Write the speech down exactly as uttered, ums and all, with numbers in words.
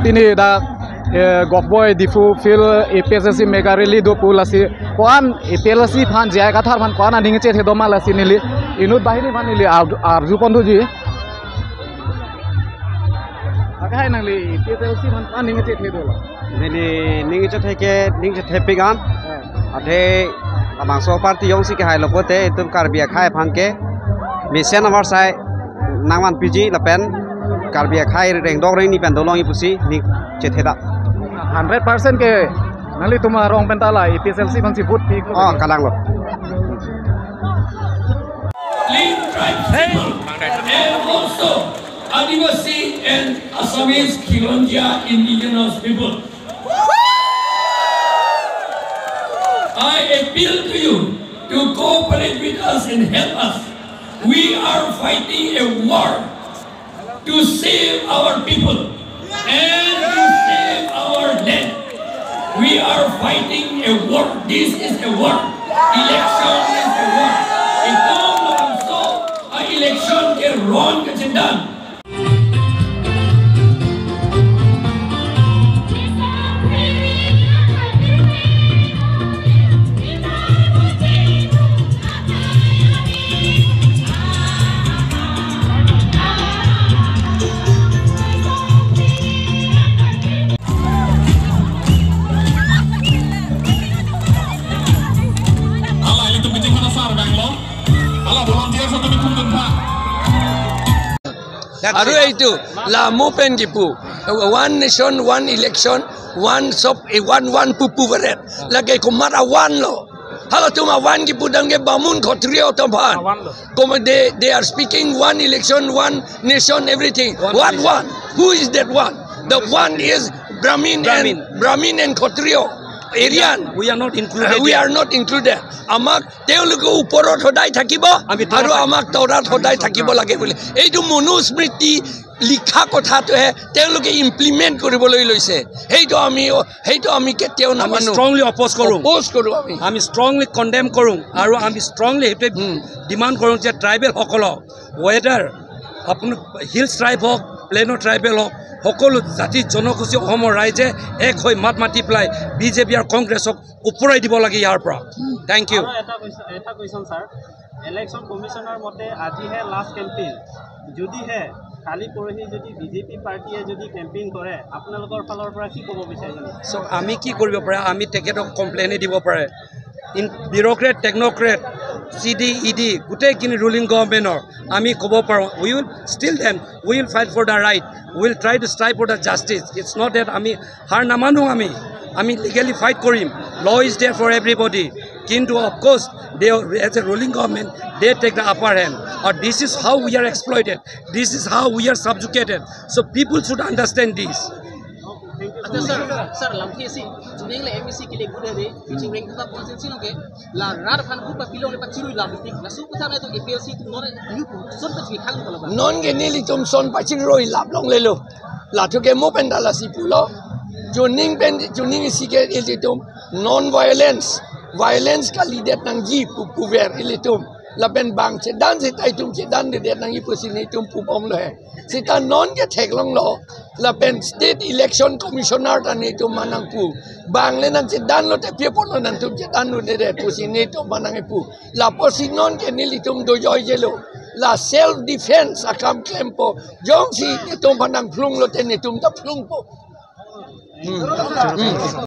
Pini dak, eh, Govboi Diphu field A P H L C mega rally do pu lasi, ko-an A P H L C aphan, J I Kathar aphan ko-an aning chethe do ma lasi neli inut banghini aphan neli ar-, arju pon thuji. Lahai nangli A P H L C aphan ko-an aning chethe do la? Neli ning chethe ke, ning chethe pik an. Eh. Athe labangso party jongsi kehai lo pote itum Karbi akhei aphan ke mesen amar sai nangman piji lapen Karbi akhei rengdok rengni pen dolongji pusi ning chethe dak. Hundred percent ke nanglitum arong pen ta la A P H L C aphansi vote pi ko. Oh, kalang lo. Plain tribes people and also Adivasi and Assamese Khilonjia indigenous people. I appeal to you to cooperate with us and help us. We are fighting a war to save our people and to save our land. We are fighting a war. This is a war. Election is a war. Itum labangso a-election ke ron kachindan. Hala, ilitum meeting hala sar bang lo. Hala volunteer so tumi kum dun tha. Aru eitu, la mo pen kipu. One nation, one election, one shop, eh, one, one pupu beret. Lake komat a-one lo. Halatum a-one kipu dam ke Bamun Khattriya atum aphan. A-one lo. Komat they, they are speaking one election, one nation, everything. One What nation. One? Who is that one? The one is Brahmin Brahmin. And Brahmin and Khattriya. Aryan. We are not included We here. Are not included. Amak তেওঁলোকে ওপৰত সদায় থাকিব আমি তলত আৰু থাকিম। আমাক তলত সদায় থাকিব লাগে বুলি। এইটো মনুস্মৃতি লিখা কথাটোহে তেওঁলোকে ইমপ্লিমেণ্ট কৰিবলৈ লৈছে। সেইটো আমি, সেইটো আমি কেতিয়াও আমি নামানো। Strongly oppose কৰোঁ। Oppose কৰোঁ আমি। আমি strongly condemn কৰোঁ আৰু আমি strongly সেইটোৱে হুম। Demand কৰোঁ যে ট্ৰাইবেলসকলক, ৱেডাৰ আপুনি হিলছ ট্ৰাইব হওক, প্লেনৰ ট্ৰাইবেল হওক, সকলো জাতি জনগোষ্ঠী অসমৰ ৰাইজে এক হৈ মাত মাতি পেলাই বিজেপি আৰু কংগ্ৰেছক উপৰাই দিব লাগে ইয়াৰ পৰা। Thank you। আৰু এটা কুৱেশ্যন, এটা কুৱেশ্যন ছাৰ, ইলেকশ্যন কমিশ্যনৰ মতে আজিহে লাষ্ট কেম্পেইন, যদিহে কালি পৰহি যদি বিজেপি পাৰ্টীয়ে যদি কেম্পেইন কৰে, আপোনালোকৰ ফালৰ পৰা কি ক'ব বিচাৰিব? চ' আমি কি কৰিব পাৰে? আমি তেখেতক কমপ্লেইনে দিব পাৰে। ইন বিউৰ'ক্ৰেট, technocrat, C D, E D, গোটেইখিনি ৰুলিং গভৰ্ণমেণ্টৰ আমি ক'ব পাৰোঁ, we will still then, we will fight for the right, we will try to strive for the justice, it's not that আমি হাৰ নামানো আমি, আমি legally fight Karim, law is there for everybody, কিন্তু of course they, as a ruling government, they take the upper hand, আৰু this is how we are exploited, this is how we are subjugated, so people should understand this. Acha sir, sir, lamthe si, chuning le M A C ke le gude de, chuning thata constituency lo ke, la rat phan group pa pilong le pa chirui la bitik, la su kutha na to A P H L C tu non yu pu, son ta chi khang pala ba. Non ke nelitum son pachirui lap longlelo. Latum ke mo pen ta lasi pulo. Chuning pen, chuning isi ke ilitum non violence, violence kalidet nangji pu puver ilitum. Lapen bang chedan seta itum chedandedet nangji pusi nelitum pubomlo he. Seta non ke theklonglo. Lapen State Election Commissioner ta nelitum aphan nangpu. Bang le nangchedan lote pi apotlo nangtum chedandedet pusi nelitum aphan nangpu. Lapusi non ke nelitum dojoijelo. La self defense akam klempo. Jongsi nelitum aphan nangphlung lote nelitum ta phlungpo. Hmm. Hmm.